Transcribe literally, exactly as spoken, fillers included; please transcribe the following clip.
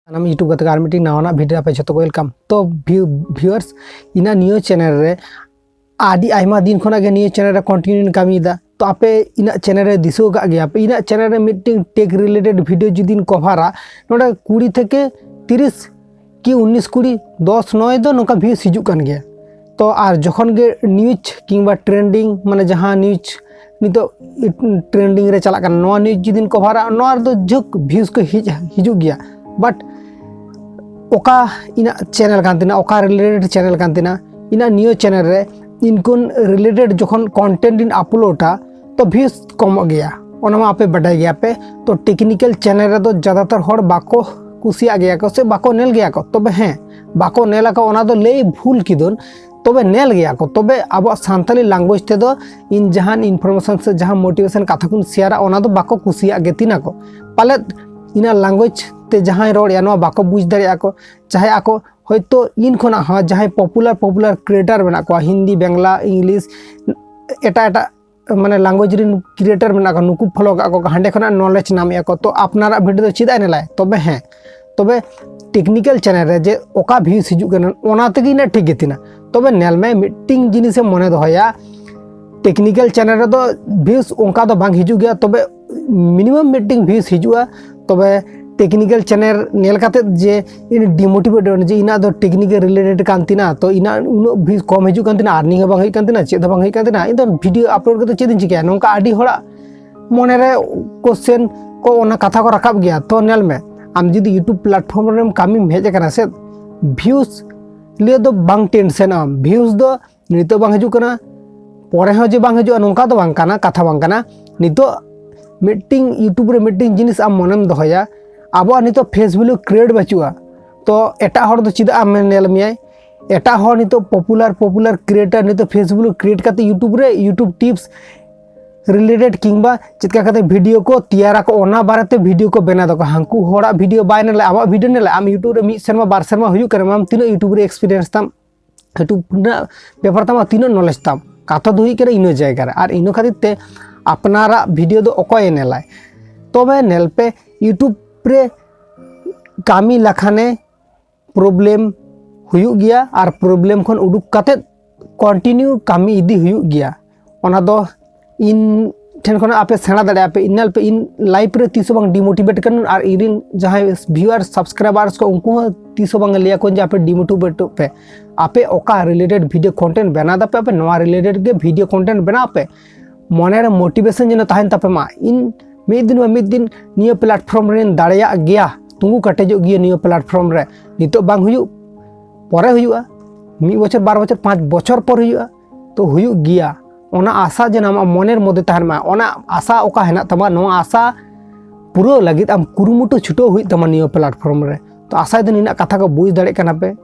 ᱥᱟᱱᱟᱢ YouTube ᱜᱟᱛᱮ ᱠᱚ ᱟᱨ ᱢᱤᱫᱴᱤᱡ ᱱᱟᱣᱟᱱᱟᱜ ᱵᱷᱤᱰᱤᱭᱳ ᱟᱯᱮ ᱡᱷᱚᱛᱚ ᱠᱚ ᱣᱮᱞᱠᱟᱢ᱾ ᱛᱚ ᱵᱷᱤᱭᱩ ᱵᱷᱤᱭᱩᱣᱟᱨᱥ, ᱤᱧᱟᱹᱜ ᱱᱤᱭᱟᱹ ᱪᱮᱱᱮᱞ ᱨᱮ ᱟᱹᱰᱤ ᱟᱭᱢᱟ ᱫᱤᱱ ᱠᱷᱚᱱᱟᱜ ᱜᱮ ᱱᱤᱭᱟᱹ ᱪᱮᱱᱮᱞ ᱨᱮ ᱠᱚᱱᱴᱤᱱᱤᱭᱩ ᱠᱟᱹᱢᱤᱭᱮᱫᱟ᱾ ᱛᱚ ᱟᱯᱮ ᱤᱧᱟᱹᱜ ᱪᱮᱱᱮᱞ ᱨᱮ ᱫᱤᱥᱟᱹ ᱟᱠᱟᱫ ᱜᱮᱭᱟ ᱯᱮ, ᱤᱧᱟᱹᱜ ᱪᱮᱱᱮᱞ ᱨᱮ ᱢᱤᱫᱴᱤᱡ ᱴᱮᱠ ᱨᱤᱞᱮᱴᱮᱰ ᱵᱷᱤᱰᱤᱭᱳ ᱡᱩᱫᱤᱧ ᱠᱚᱵᱷᱟᱨᱟ, ᱱᱚᱰᱮ ᱠᱩᱲᱤ ᱛᱷᱮᱠᱮ ᱛᱤᱨᱤᱥ ᱠᱤ ᱩᱱᱤᱥ ᱠᱩᱲᱤ ᱫᱚᱥ ᱱᱚᱭ ᱫᱚ ᱱᱚᱝᱠᱟ ᱵᱷᱤᱭᱩᱥ ᱦᱤᱡᱩᱜ ᱠᱟᱱ ᱜᱮᱭᱟ᱾ ᱛᱚ ᱟᱨ ᱡᱚᱠᱷᱚᱱ ᱜᱮ ᱱᱤᱭᱩᱡᱽ ᱠᱤᱝᱵᱟ ᱴᱨᱮᱱᱰᱤᱝ, ᱢᱟᱱᱮ ᱡᱟᱦᱟᱸ ᱱᱤᱭᱩᱡᱽ ᱱᱤᱛᱚᱜ ᱴᱨᱮᱱᱰᱤᱝ ᱨᱮ ᱪᱟᱞᱟᱜ ᱠᱟᱱᱟ, ᱱᱚᱣᱟ ᱱᱤᱭᱩᱡᱽ ᱡᱩᱫᱤᱧ ᱠᱚᱵᱷᱟᱨᱟ, ᱱᱚᱣᱟ ᱨᱮᱫᱚ ᱡᱷᱩᱠ ᱵᱷᱤᱭᱩᱥ ᱠᱚ ᱦᱤᱡ ᱦᱤᱡᱩᱜ ᱜᱮᱭᱟ᱾ ᱵᱟᱴ ᱚᱠᱟ ᱤᱧᱟᱹᱜ ᱪᱮᱱᱮᱞ ᱠᱟᱱ ᱛᱤᱧᱟᱹ, ᱚᱠᱟ ᱨᱤᱞᱮᱴᱮᱰ ᱪᱮᱱᱮᱞ ᱠᱟᱱ ᱛᱤᱧᱟᱹ, ᱤᱧᱟᱹᱜ ᱱᱤᱭᱟᱹ ᱪᱮᱱᱮᱞ ᱨᱮ ᱤᱱᱠᱩᱱ ᱨᱤᱞᱮᱴᱮᱰ ᱡᱚᱠᱷᱚᱱ ᱠᱚᱱᱴᱮᱱᱴ ᱤᱧ ᱟᱯᱞᱳᱰᱟ, ᱛᱚ ᱵᱷᱤᱭᱩᱥ ᱠᱚᱢᱚᱜ ᱜᱮᱭᱟ, ᱚᱱᱟ ᱢᱟ ᱟᱯᱮ ᱵᱟᱰᱟᱭ ᱜᱮᱭᱟ ᱯᱮ᱾ ᱛᱚ ᱴᱮᱠᱱᱤᱠᱮᱞ ᱪᱮᱱᱮᱞ ᱨᱮᱫᱚ ᱡᱟᱫᱟᱛᱚᱨ ᱦᱚᱲ ᱵᱟᱠᱚ ᱠᱩᱥᱤᱭᱟᱜ ᱜᱮᱭᱟ ᱠᱚ ᱥᱮ ᱵᱟᱠᱚ ᱧᱮᱞ ᱜᱮᱭᱟ ᱠᱚ᱾ ᱛᱚᱵᱮ ᱦᱮᱸ, ᱵᱟᱠᱚ ᱧᱮᱞ ᱟᱠᱚ, ᱚᱱᱟ ᱫᱚ ᱞᱟᱹᱭ ᱵᱷᱩᱞ ᱠᱤᱫᱟᱹᱧ, ᱛᱚᱵᱮ ᱧᱮᱞ ᱜᱮᱭᱟ ᱠᱚ᱾ ᱛᱚᱵᱮ ᱟᱵᱚᱣᱟᱜ ᱥᱟᱱᱛᱟᱞᱤ ᱞᱮᱝᱜᱩᱭᱮᱡᱽ ᱛᱮᱫᱚ ᱤᱧ ᱡᱟᱦᱟᱱ ᱤᱱᱯᱷᱚᱨᱢᱮᱥᱚᱱ ᱥᱮ ᱡᱟᱦᱟᱸ ᱢᱳᱴᱤᱵᱷᱮᱥᱚᱱ ᱠᱟᱛᱷᱟ ᱠᱚᱧ ᱥᱮᱭᱟᱨᱟ, ᱚᱱᱟ ᱫᱚ ᱵᱟᱠᱚ ᱠᱩᱥᱤᱭᱟᱜ ᱜᱮ ᱛᱤᱧᱟ ᱠᱚ᱾ ᱯᱟᱞᱮᱫ ᱤᱧᱟᱹᱜ ᱞᱮᱝᱜᱩᱭᱮᱡᱽ ᱛᱮ ᱡᱟᱦᱟᱸᱭ ᱨᱚᱲᱮᱫᱼᱟ, ᱱᱚᱣᱟ ᱵᱟᱠᱚ ᱵᱩᱡᱽ ᱫᱟᱲᱮᱭᱟᱜᱼᱟ ᱠᱚ᱾ ᱪᱟᱦᱮ ᱟᱠᱚ ᱦᱚᱭᱛᱳ ᱤᱧ ᱠᱷᱚᱱᱟᱜ ᱦᱚᱸ ᱡᱟᱦᱟᱸᱭ ᱯᱚᱯᱩᱞᱟᱨ ᱯᱚᱯᱩᱞᱟᱨ ᱠᱨᱤᱭᱮᱴᱟᱨ ᱢᱮᱱᱟᱜ ᱠᱚᱣᱟ, ᱦᱤᱱᱫᱤ, ᱵᱟᱝᱞᱟ, ᱤᱝᱞᱤᱥ, ᱮᱴᱟᱜ ᱮᱴᱟᱜ ᱢᱟᱱᱮ ᱞᱮᱝᱜᱩᱭᱮᱡᱽ ᱨᱮᱱ ᱠᱨᱤᱭᱮᱴᱟᱨ ᱢᱮᱱᱟᱜ ᱠᱚᱣᱟ, ᱱᱩᱠᱩ ᱯᱷᱚᱞᱳ ᱠᱟᱜ ᱠᱚ, ᱦᱟᱸᱰᱮ ᱠᱷᱚᱱᱟᱜ ᱱᱚᱞᱮᱡᱽ ᱧᱟᱢᱮᱫᱼᱟ ᱠᱚ᱾ ᱛᱚ ᱟᱯᱱᱟᱨᱟᱜ ᱵᱷᱤᱰᱤᱭᱳ ᱫᱚ ᱪᱮᱫᱟᱜ ᱮ ᱧᱮᱞᱟᱭ? ᱛᱚᱵᱮ ᱦᱮᱸ, ᱛᱚᱵᱮ ᱴᱮᱠᱱᱤᱠᱮᱞ ᱪᱮᱱᱮᱞ ᱨᱮ ᱡᱮ ᱚᱠᱟ ᱵᱷᱤᱭᱩᱥ ᱦᱤᱡᱩᱜ ᱠᱟᱱᱟ, ᱚᱱᱟ ᱛᱮᱜᱮ ᱤᱧᱟᱹᱜ ᱴᱷᱤᱠ ᱜᱮ ᱛᱤᱧᱟ᱾ ᱛᱚᱵᱮ ᱧᱮᱞ ᱢᱮ, ᱢᱤᱫᱴᱤᱝ ᱡᱤᱱᱤᱥᱮᱢ ᱢᱚᱱᱮ ᱫᱚᱦᱚᱭᱟ, ᱴᱮᱠᱱᱤᱠᱮᱞ ᱪᱮᱱᱮᱞ ᱨᱮᱫᱚ ᱵᱷᱤᱭᱩᱥ ᱚᱱᱠᱟ ᱫᱚ ᱵᱟᱝ ᱦᱤᱡᱩᱜ ᱜᱮᱭᱟ, ᱛᱚᱵᱮ ᱢᱤᱱᱤᱢᱟᱢ ᱢᱤᱫᱴᱤᱝ ᱵᱷᱤᱭᱩᱥ ᱦᱤᱡᱩᱜᱼᱟ᱾ ᱛᱚᱵᱮ ᱴᱮᱠᱱᱤᱠᱮᱞ ᱪᱮᱱᱮᱞ ᱧᱮᱞ ᱠᱟᱛᱮᱫ ᱡᱮ ᱤᱧ ᱰᱤᱢᱳᱴᱤᱵᱷᱮᱴ ᱡᱮ ᱤᱧᱟᱹᱜ ᱫᱚ ᱴᱮᱠᱱᱤᱠᱮᱞ ᱨᱤᱞᱮᱴᱮᱰ ᱠᱟᱱ ᱛᱤᱧᱟ, ᱛᱚ ᱤᱧᱟᱹᱜ ᱩᱱᱟᱹᱜ ᱵᱷᱤᱭᱩᱥ ᱠᱚᱢ ᱦᱤᱡᱩᱜ ᱠᱟᱱ ᱛᱤᱧᱟ, ᱟᱨᱱᱤᱝ ᱦᱚᱸ ᱵᱟᱝ ᱦᱩᱭᱩᱜ ᱠᱟᱱ ᱛᱤᱧᱟ, ᱪᱮᱫ ᱦᱚᱸ ᱵᱟᱝ ᱦᱩᱭᱩᱜ ᱠᱟᱱ ᱛᱤᱧᱟ, ᱤᱧ ᱫᱚ ᱵᱷᱤᱰᱤᱭᱳ ᱟᱯᱞᱳᱰ ᱠᱟᱛᱮ ᱪᱮᱫ ᱤᱧ ᱪᱤᱠᱟᱹᱭᱟ? ᱱᱚᱝᱠᱟ ᱟᱹᱰᱤ ᱦᱚᱲᱟᱜ ᱢᱚᱱᱮᱨᱮ ᱠᱚᱥᱪᱮᱱ ᱠᱚ, ᱚᱱᱟ ᱠᱟᱛᱷᱟ ᱠᱚ ᱨᱟᱠᱟᱵ ᱜᱮᱭᱟ᱾ ᱛᱚ ᱧᱮᱞ ᱢᱮ, ᱟᱢ ᱡᱩᱫᱤ YouTube ᱯᱞᱟᱴᱯᱷᱚᱨᱢ ᱨᱮᱢ ᱠᱟᱹᱢᱤᱢ ᱦᱮᱡ ᱟᱠᱟᱱᱟ ᱥᱮ, ᱵᱷᱤᱭᱩᱥ ᱞᱤᱭᱟᱹ ᱫᱚ ᱵᱟᱝ ᱴᱮᱱᱥᱮᱱᱚᱜ ᱟᱢ, ᱵᱷᱤᱭᱩᱥ ᱫᱚ ᱱᱤᱛᱚᱜ ᱵᱟᱝ ᱦᱤᱡᱩᱜ ᱠᱟᱱᱟ, ᱯᱚᱨᱮ ᱦᱚᱸ ᱡᱮ ᱵᱟᱝ ᱦᱤᱡᱩᱜᱼᱟ, ᱱᱚᱝᱠᱟ ᱫᱚ ᱵᱟᱝ ᱠᱟᱱᱟ, ᱠᱟᱛᱷᱟ ᱵᱟᱝ ᱠᱟᱱᱟ᱾ ᱱᱤᱛᱚᱜ ᱢᱤᱫᱴᱤᱝ YouTube ᱨᱮ ᱢᱤᱫᱴᱤᱝ ᱡᱤᱱᱤᱥ ᱟᱢ ᱢᱚᱱᱮᱢ ᱫᱚᱦᱚᱭᱟ, ᱟᱵᱚᱣᱟᱜ ᱱᱤᱛᱚᱜ ᱯᱷᱮᱥ ᱵᱷᱮᱞᱩ ᱠᱨᱤᱭᱮᱴ ᱵᱟᱹᱪᱩᱜᱼᱟ, ᱛᱚ ᱮᱴᱟᱜ ᱦᱚᱲ ᱫᱚ ᱪᱮᱫᱟᱜ ᱟᱢᱮ ᱧᱮᱞ ᱢᱮᱭᱟᱭ? ᱮᱴᱟᱜ ᱦᱚᱲ ᱱᱤᱛᱚᱜ ᱯᱚᱯᱩᱞᱟᱨ ᱯᱚᱯᱩᱞᱟᱨ ᱠᱨᱤᱭᱮᱴᱟᱨ ᱱᱤᱛᱚᱜ ᱯᱷᱮᱥ ᱵᱷᱮᱞᱩ ᱠᱨᱤᱭᱮᱴ ᱠᱟᱛᱮ YouTube ᱨᱮ YouTube ᱴᱤᱯᱥ ᱨᱤᱞᱮᱴᱮᱰ ᱠᱤᱝᱵᱟ ᱪᱮᱫ ᱞᱮᱠᱟ ᱠᱟᱛᱮ ᱵᱷᱤᱰᱤᱭᱳ ᱠᱚ ᱛᱮᱭᱟᱨᱟᱠᱚ, ᱚᱱᱟ ᱵᱟᱨᱮᱛᱮ ᱵᱷᱤᱰᱤᱭᱳ ᱠᱚ ᱵᱮᱱᱟᱣ ᱫᱟᱠᱚ᱾ ᱦᱟᱱᱠᱩ ᱦᱚᱲᱟᱜ ᱵᱷᱤᱰᱤᱭᱳ ᱵᱟᱭ ᱧᱮᱞᱟ, ᱟᱢᱟᱜ ᱵᱷᱤᱰᱤᱭᱳ ᱧᱮᱞᱟ᱾ ᱟᱢ YouTube ᱨᱮ ᱢᱤᱫ ᱥᱮᱨᱢᱟ ᱵᱟᱨ ᱥᱮᱨᱢᱟ ᱦᱩᱭᱩᱜ ᱠᱟᱱᱟ, ᱟᱢ ᱛᱤᱱᱟᱹᱜ YouTube ᱨᱮ ᱮᱠᱥᱯᱤᱨᱤᱭᱮᱱᱥ ᱛᱟᱢ, YouTube ᱨᱮᱱᱟᱜ ᱵᱮᱯᱟᱨ ᱛᱟᱢ ᱟᱨ ᱛᱤᱱᱟᱹᱜ ᱱᱚᱞᱮᱡᱽ ᱛᱟᱢ, ᱠᱟᱛᱷᱟ ᱫᱚ ᱦᱩᱭᱩᱜ ᱠᱟᱱᱟ ᱤᱱᱟᱹ ᱡᱟᱭᱜᱟ ᱨᱮ᱾ ᱟᱨ ᱤᱱᱟᱹ ᱠᱷᱟᱹᱛᱤᱨ ᱛᱮ ᱟᱯᱱᱟᱨᱟᱜ ᱵᱷᱤᱰᱤᱭᱳ ᱫᱚ ᱚᱠᱚᱭᱮ ᱧᱮᱞᱟᱭ? ᱛᱚᱵᱮ ᱧᱮᱞ ᱯᱮ, YouTube ᱨᱮ ᱠᱟᱹᱢᱤ ᱞᱮᱠᱷᱟᱱᱮ problem ᱦᱩᱭᱩᱜ ᱜᱮᱭᱟ, ᱟᱨ problem ᱠᱷᱚᱱ ᱩᱰᱩᱠ ᱠᱟᱛᱮᱫ continue ᱠᱟᱹᱢᱤ ᱤᱫᱤ ᱦᱩᱭᱩᱜ ᱜᱮᱭᱟ᱾ ᱚᱱᱟ ᱫᱚ ᱤᱧ ᱴᱷᱮᱱ ᱠᱷᱚᱱᱟᱜ ᱟᱯᱮ ᱥᱮᱬᱟ ᱫᱟᱲᱮᱭᱟᱜᱼᱟ ᱯᱮ᱾ ᱤᱧ ᱧᱮᱞ ᱯᱮ, ᱤᱧ life ᱨᱮ ᱛᱤᱥ ᱦᱚᱸ ᱵᱟᱝ demotivate ᱠᱟᱱᱟ, ᱟᱨ ᱤᱧ ᱨᱮᱱ ᱡᱟᱦᱟᱸᱭ viewer subscribers ᱠᱚ, ᱩᱱᱠᱩ ᱦᱚᱸ ᱛᱤᱥ ᱦᱚᱸ ᱵᱟᱝ ᱞᱟᱹᱭ ᱟᱠᱚ ᱡᱮ ᱟᱯᱮ demotivate ᱯᱮ᱾ ᱟᱯᱮ ᱚᱠᱟ related video content ᱵᱮᱱᱟᱣ ᱫᱟᱯᱮ, ᱟᱯᱮ ᱱᱚᱣᱟ related ᱜᱮ video content ᱵᱮᱱᱟᱣ ᱯᱮ᱾ ᱢᱚᱱᱮ ᱨᱮ motivation ᱡᱮᱱᱚ ᱛᱟᱦᱮᱱ ᱛᱟᱯᱮ ᱢᱟ, ᱤᱧ ᱢᱤᱫ ᱫᱤᱱ ᱵᱟ ᱢᱤᱫ ᱫᱤᱱ ᱱᱤᱭᱟᱹ platform ᱨᱮᱧ ᱫᱟᱲᱮᱭᱟᱜ ᱜᱮᱭᱟ, ᱛᱤᱸᱜᱩ ᱠᱮᱴᱮᱡᱚᱜ ᱜᱮᱭᱟ ᱱᱤᱭᱟᱹ platform ᱨᱮ᱾ ᱱᱤᱛᱚᱜ ᱵᱟᱝ ᱦᱩᱭᱩᱜ, ᱯᱚᱨᱮ ᱦᱩᱭᱩᱜᱼᱟ, ᱢᱤᱫ ᱵᱚᱪᱷᱚᱨ, ᱵᱟᱨ ᱵᱚᱪᱷᱚᱨ, ᱯᱟᱸᱪ ᱵᱚᱪᱷᱚᱨ ᱯᱚᱨ ᱦᱩᱭᱩᱜᱼᱟ, ᱛᱚ ᱦᱩᱭᱩᱜ ᱜᱮᱭᱟ᱾ ᱚᱱᱟ ᱟᱥᱟ ᱡᱮᱱᱚ ᱟᱢᱟᱜ ᱢᱚᱱᱮᱨ ᱢᱚᱫᱽᱫᱷᱮ ᱛᱟᱦᱮᱱ ᱢᱟ, ᱚᱱᱟ ᱟᱥᱟ ᱚᱠᱟ ᱦᱮᱱᱟᱜ ᱛᱟᱢᱟ, ᱱᱚᱣᱟ ᱟᱥᱟ ᱯᱩᱨᱟᱹᱣ ᱞᱟᱹᱜᱤᱫ ᱟᱢ ᱠᱩᱨᱩᱢᱩᱴᱩ ᱪᱷᱩᱴᱟᱹᱣ ᱦᱩᱭᱩᱜ ᱛᱟᱢᱟ ᱱᱤᱭᱟᱹ platform ᱨᱮ᱾ ᱛᱚ ᱟᱥᱟᱭ ᱫᱟᱹᱧ ᱤᱧᱟᱹᱜ ᱠᱟᱛᱷᱟ ᱠᱚ ᱵᱩᱡᱽ ᱫᱟᱲᱮᱭᱟᱜ ᱠᱟᱱᱟ ᱯᱮ᱾